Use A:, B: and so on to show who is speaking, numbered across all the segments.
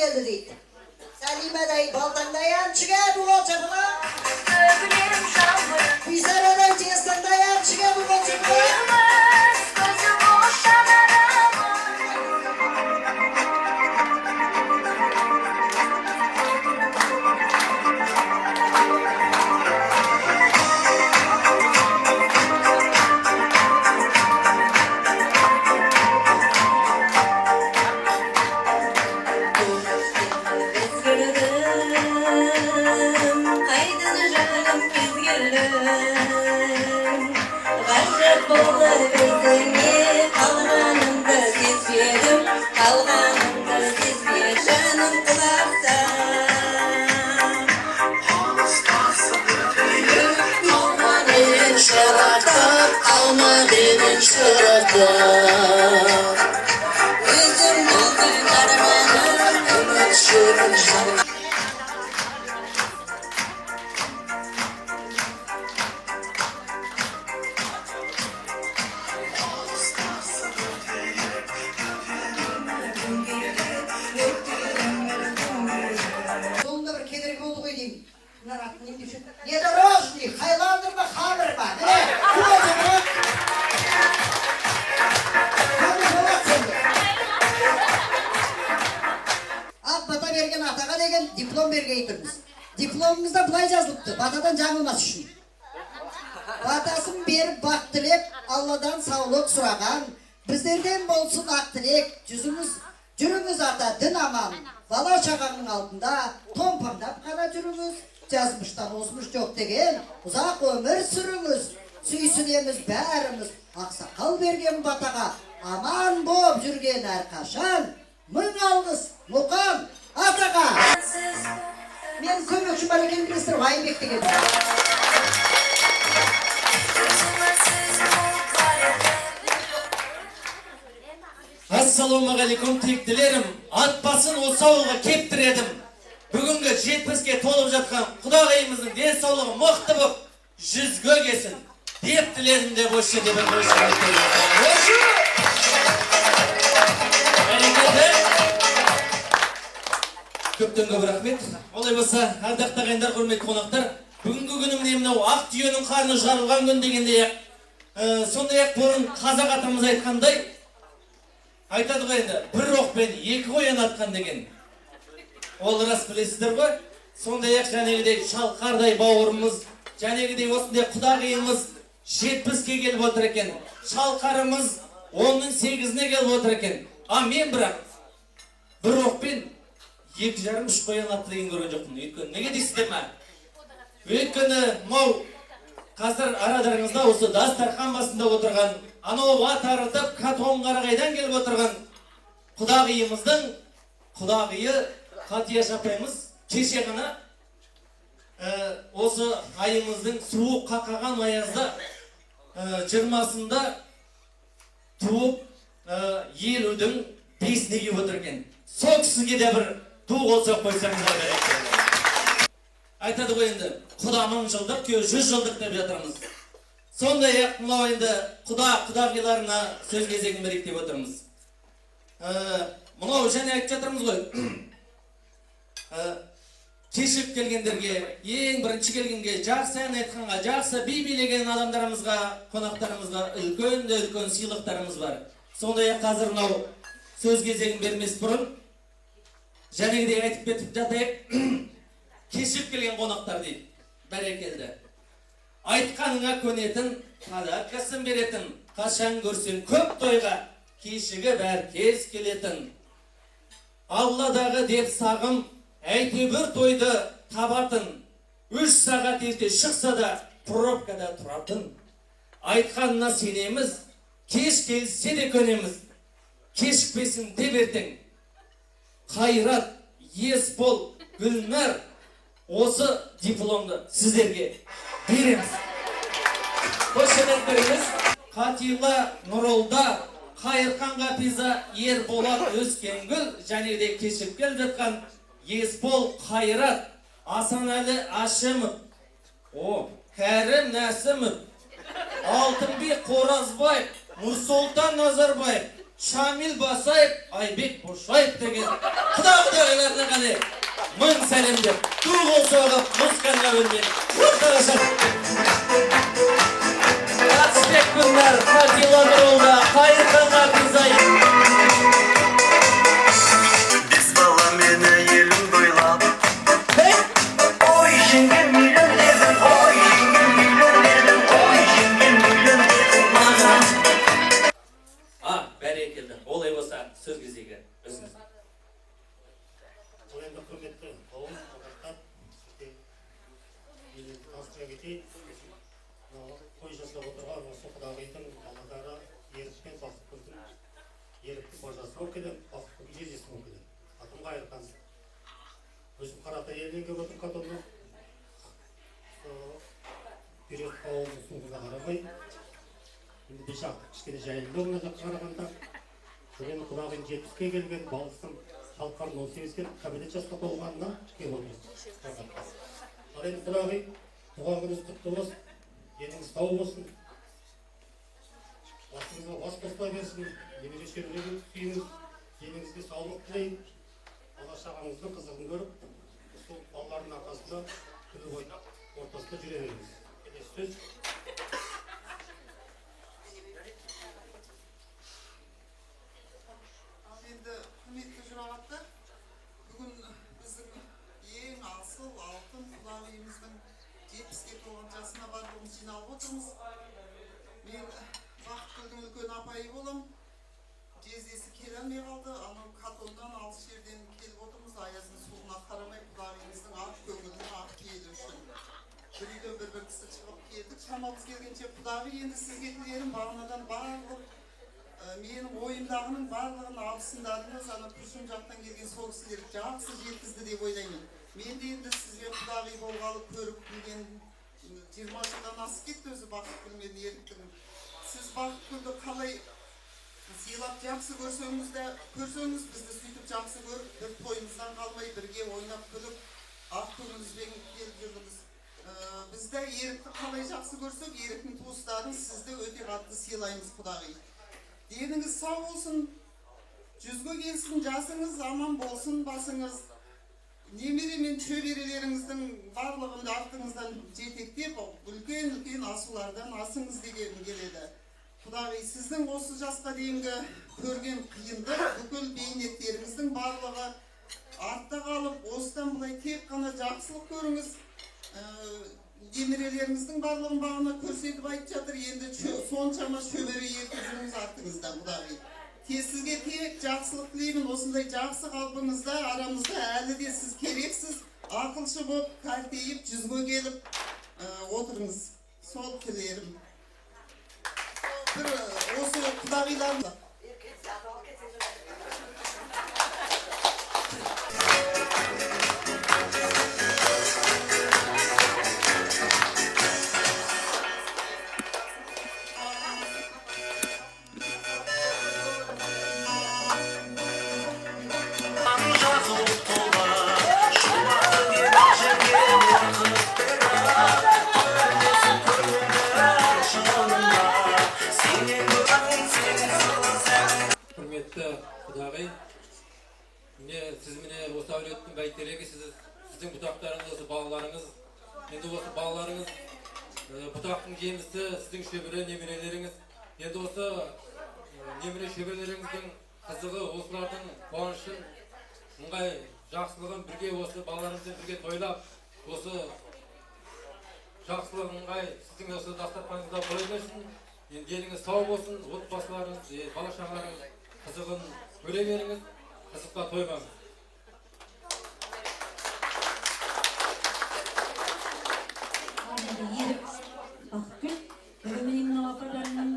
A: келді дейді. Сәлимадай балтаңдай әншіге ду қол шапалақ. Бисарадай жезтаңдай әншіге ду қол шапалақ. Жолында бір кедергі болды ғой деймін. Мына атын не деуші? Внедорожник, Хайландер ма, Хаммер ма? Міне, ақ бата берген атаға деген диплом бергей тұрмыз. Дипломымызда былай жазылыпты, батадан жаңылмас үшін. Батасын беріп бақ тілеп, Алладан саулық сұраған, біздерден болсын ақ тілек, жүзіңіз, жүріңіз ата дін аман, бала шағаңның алдында томпаңдап қана жүріңіз, жазмыштан озмыш жоқ деген ұзақ өмір сүріңіз, сүйсінеміз бәріміз, ақсақал берген батаға аман боп жүрген әрқашан, мың алғыс Мұқан атаға. Мен көмекшім бар екенін білесіздер ғой, Айбек деген.
B: Ассалаумағалейкум тектілерім, ат басын осы ауылға кептіредім. Бүгінгі 70-ке толып жатқан құдағиымыздың денсаулығы мықты болып 100-ге келсін деп тіледім деп осы жерде бір қойшы. Бәрекелді. Көптен көп рахмет. Олай болса, ардақты ағайындар, құрметті қонақтар, бүгінгі күні міне мынау ақ түйенің қарны жарылған күн дегендей ақ, сондай-ақ бұрын қазақ атамыз айтқандай, айтады ғой енді, бір оқпен екі қоян атқан деген. Ол рас, білесіздер ғой. Сондай-ақ жәнегідей шалқардай бауырымыз, жәнегідей осындай құдағиымыз 70-ке келіп отыр екен. Шалқарымыз 10-ның 8-іне келіп отыр екен. А мен бірақ бір оқпен 2,5-3 қоян атты деген көрген жоқпын. Өйткені неге дейсіздер ме? Өйткені мынау қазір арадарыңызда осы дастархан басында отырған, анау ат арытып Катонқарағайдан келіп отырған құдағиымыздың құдағиы Қатияш апайымыз кеше ғана осы айымыздың суық қақаған аязда 20-сында туып 50-дің 5-іне келіп отыр екен. Сол кісіге де бір ту қол соғып қойсаңыздар бәрекелді. Айтады ғой енді, құда 1000 жылдық, күйеу 100 жылдық деп жатырмыз. Сондай-ақ мынау енді құда құдағиларына сөз кезегін берейік деп отырмыз. Мынау және айтып жатырмыз ғой. Кешігіп келгендерге, ең бірінші келгенге, жақсы ән айтқанға, жақсы би билеген адамдарымызға, қонақтарымызға үлкен де үлкен сыйлықтарымыз бар. Сондай-ақ қазір мынау сөз кезегін бермес бұрын жәнегідей айтып кетіп жатайық. Кешігіп келген қонақтар дейді, бәрекелді. Айтқаныңа көнетін, подаркасын беретін, қашан көрсең көп тойға кешігіп әр кез келетін. Алладағы деп сағым, әйтеуір тойды табатын, 3 сағат ерте шықса да пробкада тұратын. Айтқанына сенеміз, кеш келсе де көнеміз, кешікпесін деп ертең. Қайрат, Есбол, Гүлнар, осы дипломды сіздерге береміз. Қошемет береміз. Қатила, Нұролда, Қайырхан Қапиза, Ерболат Өскенгүл және де кешігіп келе жатқан Есбол, Қайрат, Асанәлі Ашимов, Кәрім Нәсімов, Алтынбек Қоразбаев, Нұрсұлтан Назарбаев, Шамил Басаев, Айбек Бошаев деген құда құдағиларына қане мың сәлемдер. Ду қол соғып, музыканың әуенімен ортаға шығып. Батысбек Гүлнар, Фатила Нұролда, Қайырхан Әбдізайып.
C: Бес бала мен әйелім тойлап.
B: Hey!
C: Ой, жеңгем, үйлен дедің, ой, жеңгем, үйлен дедің, ой, жеңгем, үйлен дедің маған.
B: А, бәрекелді. Олай болса, сөз кезегі өзіңізде.
D: Бұл енді құрметті қауым, қонақтар, сізге мен енді таныстыра кетейін. Мынау той жасап отырған осы құдағидің балалары Ерік пен Бақытгүлдің, Еріктің қожасы болып келемін, Бақытгүлдің жездесі болып келемін. Атым Қайырхан. Өзім Қаратай елінен келіп отырмын, Катоннан. Сол Бүйрек ауылының суығына қарамай, енді біз жақ кішкене жайлылау мына жаққа қарағанда. Бүгін құдағиым 70-ке келген, балдызым Шалқардың 18-ге, кәмелет жасқа толғанына келіп отырмыз. Ал енді, құдағи, туған күніңіз құтты болсын, деніңіз сау болсын, басыңызға бас қосыла берсін, немере шөбереңізді сүйіңіз, деніңізге саулық тілеймін. Бала шағаңыздың қызығын көріп, сол балалардың арқасында күліп ойнап, ортасында жүре беріңіз. Келесі сөз.
E: Ал енді, құрметті жұрағаттар, бүгін біздің ең асыл алтын құдағиымыздың 70-ке толған жасына барлығымыз жиналып отырмыз. Мен Бақытгүлдің үлкен апайы боламын. Жездесі келе алмай қалды. Анау Катоннан, алыс жерден келіп отырмыз, аяздың суығына қарамай, құдағиымыздың ақ көңілінің, ақ пейілі үшін. Бір үйден бір бір кісі шығып келдік шамамыз келгенше. Құдағи, енді сізге тілерім, бағанадан барлық менің ойымдағының барлығын абысындарыңыз, ана Күршім жақтан келген сол кісілер жақсы жеткізді деп ойлаймын. Мен де енді сізге құдағи болғалы көріп білген 20 жылдан асып кетті өзі Бақытгүл мен Еріктің. Сіз Бақытгүлді қалай сыйлап, жақсы көрсеңіз де, көрсеңіз, бізді сөйтіп жақсы көріп, бір тойымыздан қалмай, бірге ойнап күліп, ақ көңіліңізбен келіп жүрдіңіз. Біз де Ерікті қалай жақсы көрсек, Еріктің туыстарын, сізді өте қатты сыйлаймыз. Құдағи, деніңіз сау болсын, 100-ге келсін жасыңыз, аман болсын басыңыз. Немере мен шөберелеріңіздің барлығын да артыңыздан жетектеп, үлкен үлкен асулардан асыңыз дегенім келеді. Құдағи, сіздің осы жасқа дейінгі көрген қиындық, бүкіл бейнеттеріңіздің барлығы артта қалып, осыдан былай тек қана жақсылық көріңіз. Немерелеріңіздің барлығын бағана көрсетіп айтып жатыр, енді соншама шөбере ертіп жүріңіз артыңызда. Құдағи, сізге тек жақсылық тілеймін. Осындай жақсы қалпыңызда арамызда әлі де сіз керексіз, ақылшы болып кәртейіп, 100-ге келіп отырыңыз, сол тілерім. Бір осы құдағиларым.
C: Жазылып тола шуақты менің жеңгем, уақыт шынында сенен сен.
F: Құрметті құдағи, міне, сіз, міне, осы әулеттің бәйтерегі сіз, сіздің бұтақтарыңыз осы балаларыңыз. Енді осы балаларыңыз бұтақтың жемісі сіздің шөбере немерелеріңіз. Енді осы немере шөберелеріңіздің қызығы, осылардың қуанышын, ыңғай жақсылығын бірге осы балаларыңызбен бірге тойлап, осы жақсылық, ыңғай сіздің осы дастарханыңызда бола берсін. Енді деніңіз сау болсын, отбасыларыңыз, бала шағаларыңыз қызығын көре беріңіз, қызыққа тоймаңыз.
G: Ал енді, Ерік, Бақытгүл, бүгін, міне, мынау апаларының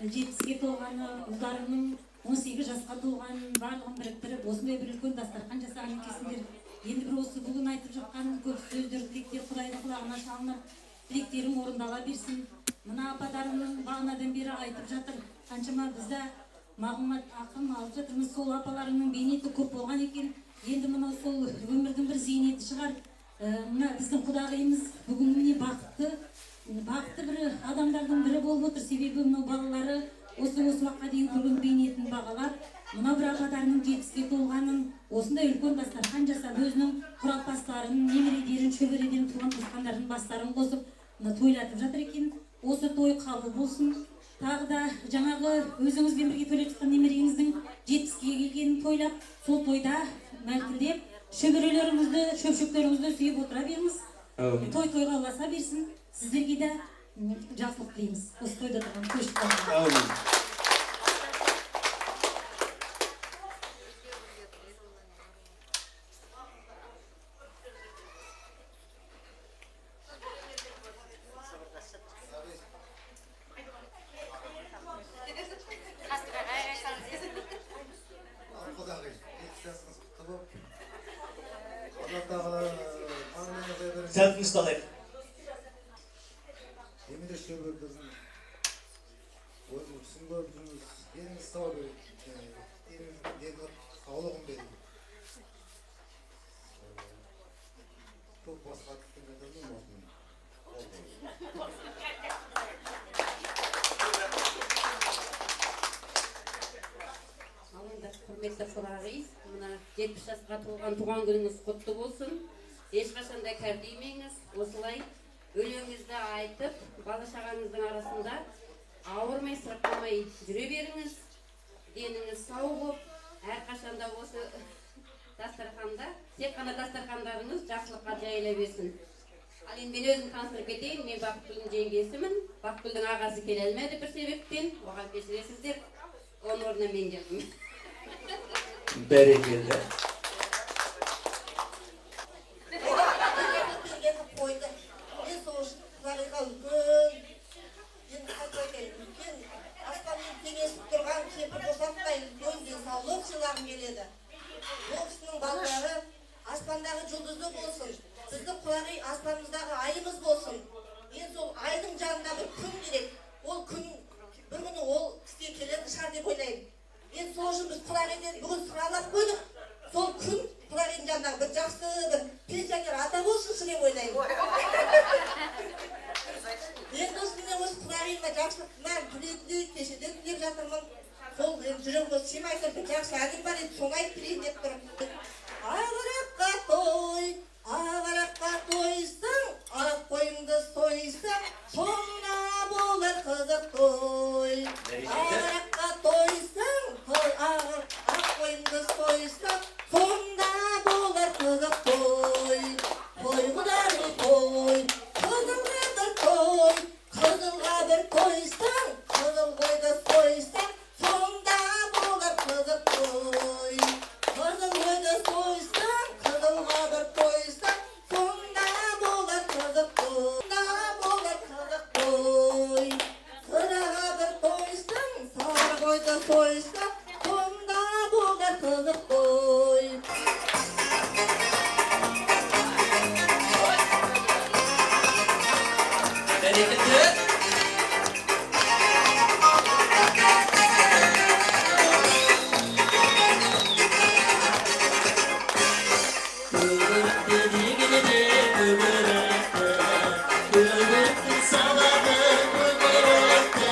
G: 70-ке толғаны, ұлдарының 18 жасқа толғанын барлығын біріктіріп, осындай бір үлкен дастархан жасаған екенсіңдер. Енді бір осы бүгін айтып жатқан көп сөздер, тілектер құдайдың құлағына шалынып, тілектерің орындала берсін. Мына апаларымның бағанадан бері айтып жатыр, қаншама бізде мағлұмат, ақыл алып жатырмыз. Сол апаларыңның бейнеті көп болған екен. Енді мынау сол өмірдің бір зейнеті шығар. Мына біздің құдағиымыз бүгін, міне, бақытты, бақытты бір адамдардың бірі болып отыр, себебі мынау балалары Осы уақытқа дейін көрген бейнетін бағалап, мына бір апаларының 70-ке толғанын, осындай үлкен дастархан жасап, өзінің құралпастарын, немерелерін, шөберелерін, туған туысқандарының бастарын қосып, мына тойлатып жатыр екен. Осы той қабыл болсын. Тағы да жаңағы өзіңізбен бірге тойлап жатқан немереңіздің 70-ке келгенін тойлап, сол тойда мәлкілдеп, шөберелеріңізді, шөпшектеріңізді сүйіп отыра беріңіз. Той тойға ұласа берсін. Сіздерге де жақсылық тілейміз. Осы тойда тұрған көшіп.
B: Әумин. Сәл тынышталайық.
H: Немере шөберелердің өзің түсін көріп жүрміз. Деніңіз сау берейік. Деніңіздің дені саулығын берейік. Көп басқа кеткен адамның осымен.
I: Ал енді құрметті құдағи, мына 70 жасқа толған туған күніңіз құтты болсын. Ешқашан да кәрдеймеңіз, осылай өлеңіңізді айтып, бала шағаңыздың арасында ауырмай, сырқамай жүре беріңіз. Деніңіз сау болып, әрқашанда осы дастарханда, тек қана дастархандарыңыз жақсылыққа жайыла берсін. Ал енді мен өзім таныстырып кетейін, мен Бақытгүлдің жеңгесімін. Бақытгүлдің ағасы келе алмады бір себептен, оған кешіресіздер. Оның орнына мен келдім.
B: Бәрекелді.
J: Қойды. Мен сол үшін құдағиға үлкен, енді қалай айтайын, үлкен аспанмен теңесіп тұрған кемпір қосақтай үлкен денсаулық сыйлағым келеді. Ол кісінің балалары аспандағы жұлдызы болсын, біздің құдағи аспанымыздағы айымыз болсын. Мен сол айдың жанында бір күн керек. Ол күн бір күні ол кісіге келетін шығар деп ойлаймын. Мен сол үшін біз құдағиден бүгін сұралап қойдық. Сол күн құдағидың жанындағы бір жақсы бір пенсионер ата болсыншы деп ойлаймын. Енді осы міне осы құдағиыма жақсылықтан тілейтіндей кешеден тілеп жатырмын. Сол енді жүрегіме сыймай тұр, бір жақсы әнім бар еді, соны айтып берейін деп тұр. Ағараққа той, ағараққа тойсаң, ақ қойыңды сойсаң, сонда болар қызық той. Ағараққа тойсаң, ақ қойыңды сойсаң, сонда болар қызық той. Той құдағи той, қызылға бір той, қызылға бір тойсаң, қызыл қойды сойсаң, сонда болар қызық той. Қызыл қойды сойсаң, қызылға бір тойсаң, сонда болар қызық той. Сонда болар қызық той. Сыраға бір тойсаң, сары қойды сойсаң, сонда болар қызық той.
B: Бәрекелді. Көбірікті дегенде көбірікті, көбірікті салады көбірікті,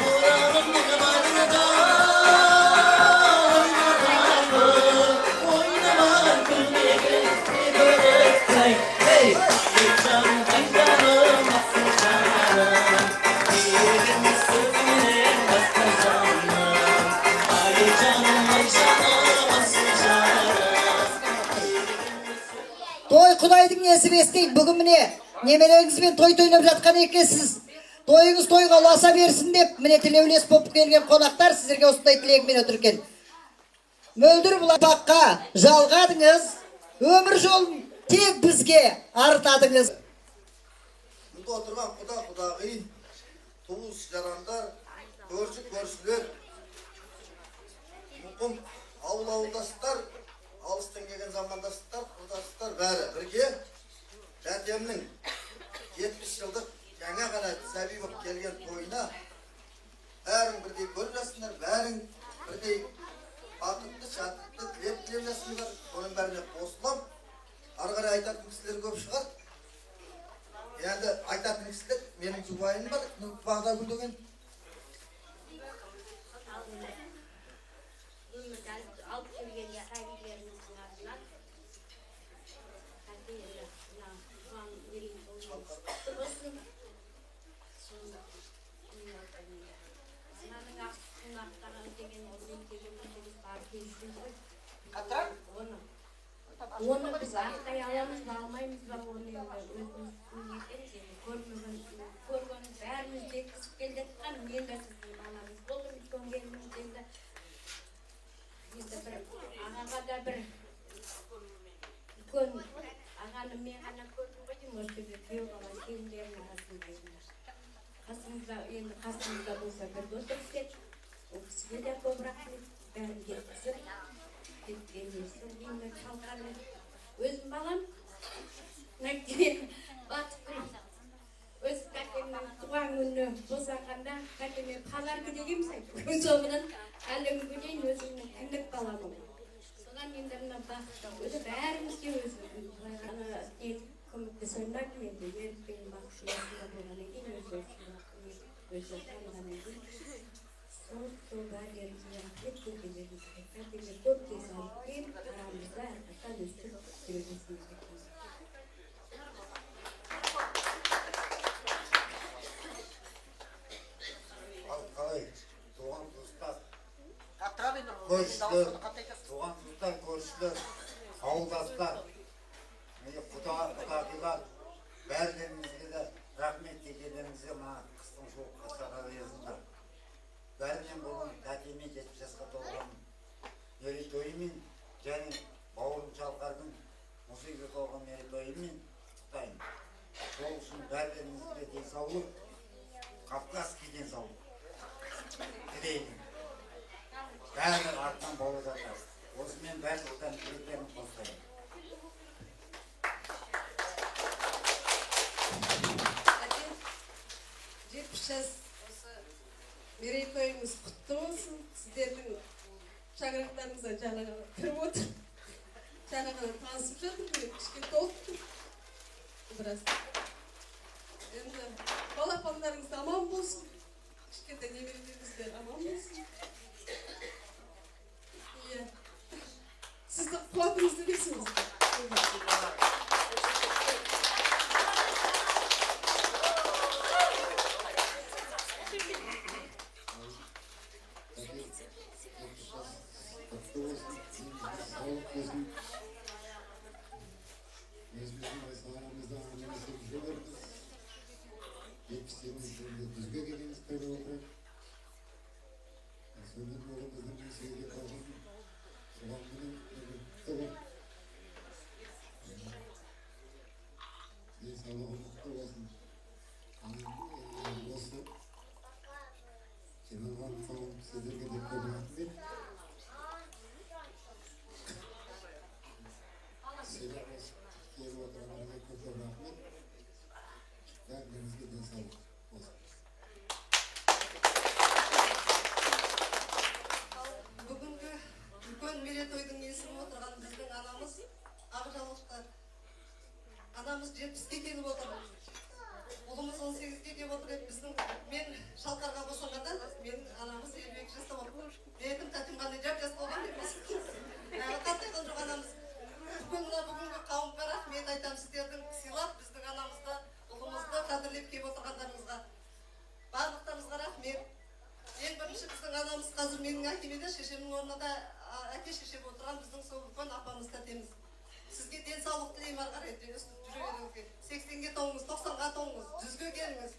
B: оралымның маңында ойнамаған, ойнамаған күлмеген көбірікті. Ей, жаным, жаным, асыл жаным, деген сөзіңнен басқа жаным, ай жаным, ай жаным, асыл жаным.
A: Той құдайдың несібесі дейді. Бүгін міне немереңізбен той тойлап жатқан екенсіз. Тойыңыз тойға ұласа берсін деп міне тілеулес болып келген қонақтар сіздерге осындай тілегімен отыр екен. Мөлдір бұлаққа жалғадыңыз, өмір жолын тек бізге артадыңыз.
H: Мұнда отырған құда құдағи, туыс жарандар, көрші көршілер, мұқым ауыл ауылдастар, алыстан келген замандастар, құрдастар бәрі бірге тәтемнің 70 жылдық жаңа ғана сәби болып келген тойына бәрің бірдей көріп жатсыңдар, бәрің бірдей бақытты, шаттықты тілеп тілеп жатсыңдар. Соның бәріне қосылам. Ары қарай айтатын кісілер көп шығар. Енді айтатын кісілер, менің жұбайым бар, Бағдагүл деген.
K: Оны біз ақтай аламыз ба, алмаймыз ба, оны енді өзіміз нетеміз. Енді көрмеген, көргеніміз бәріміз жеткізіп келе жатқан. Мен де сіздің балаңыз болдым, үлкен келініңіз. Енді енді бір ағаға да, бір үлкен ағаны мен ғана көрдім ғой деймін осы жерде, күйеу бала келіндердің арасында. Енді қасымызда, енді қасымызда болса, бірге отырып еді. Ол кісіге де көп рахмет, бәрін жеткізіп кеткен. Содан кейін Шалқар өзім балам, мына Бақытгүл, өз тәтемнің туған күні босанғанда тәтеме подарка дегенбіз әйтеуір. Содан әлі күнге дейін өзімнің кіндік балам ол. Содан енді мына Бақыт өзі бәрімізге өзі былай ғана көмектесе алмадым. Енді Ерік пен Бақыт осында болғаннан кейін, өзі өзі танығаннан кейін, сол бәріңізге рахмет, келгендеріңізге. Тәтеме көп денсаулық тілеймін, арамызда әрқашан өстіп жүре берсіңіздер.
H: Ал қалай, туған туыстар, көршілер, туған туыстар, көршілер, ауылдастар, міне, құда құдағилар, бәрілеріңізге де рахмет келгендеріңізге. Мына қыстың суық қасағарында бәрінен бұрын тәтеме 70 жасқа толған мерейтойымен және бауырым Шалқардың 18-ге толған мерейтойымен құттықтаймын. Сол үшін бәрілеріңізге денсаулық, кавказский денсаулық тілеймін. Бәрі артынан болып жатыр. Осымен барлықтан тілектерін қосайын.
J: Әке, 70 жас осы мерейтойыңыз құтты болсын. Сіздердің шаңырақтарыңызға жаңа ғана кіріп отыр. Жаңа ғана танысып жатырмын, мен кішкене толықтым біраз. Енді балапандарыңыз аман болсын, кішкентай немерелеріңіз де аман болсын. Иә, сіздің қуатыңызды берсін.
L: Құтты болсын, саулық болсын. Өзіміздің арамызда аман есен жүре. 78 жылында дүзге келгеніміз қайда отыр. Сонымен ұлымыздың 18-ге толған туған күні құтты бол. Денсаулығы мықты болсын. Осы жиналған қауым, сіздерге де көп рахмет. Сыйлап келіп отырғандарыңызға көп көп рахмет. Бәріңізге денсаулық болсын.
J: Бүгінгі үлкен мерейтойдың иесі болып отырған біздің анамыз, ақ жаулықты анамыз 70-ке келіп отыр. Ұлымыз 18-ге келіп отыр еді. Біздің мен Шалқарға босанғанда менің анамыз 52 жаста болды. Мен айттым, тәтем қандай жап жас болған деп. Әлі қартайған жоқ анамыз. Үлкен мына бүгінгі қауымға рахмет айтамын, сіздердің сыйлап біздің анамызды, ұлымызды қадірлеп келіп отырғандарыңызға. Барлықтарыңызға рахмет. Ең бірінші біздің анамыз қазір менің әкеме де, шешемнің орнына да әке шеше болып отырған біздің сол үлкен апамыз, тәтеміз. Сізге денсаулық тілеймін, ары қарай өстіп жүре беруіңізге. 80-ге толыңыз, 90-ға толыңыз, 100-ге келіңіз.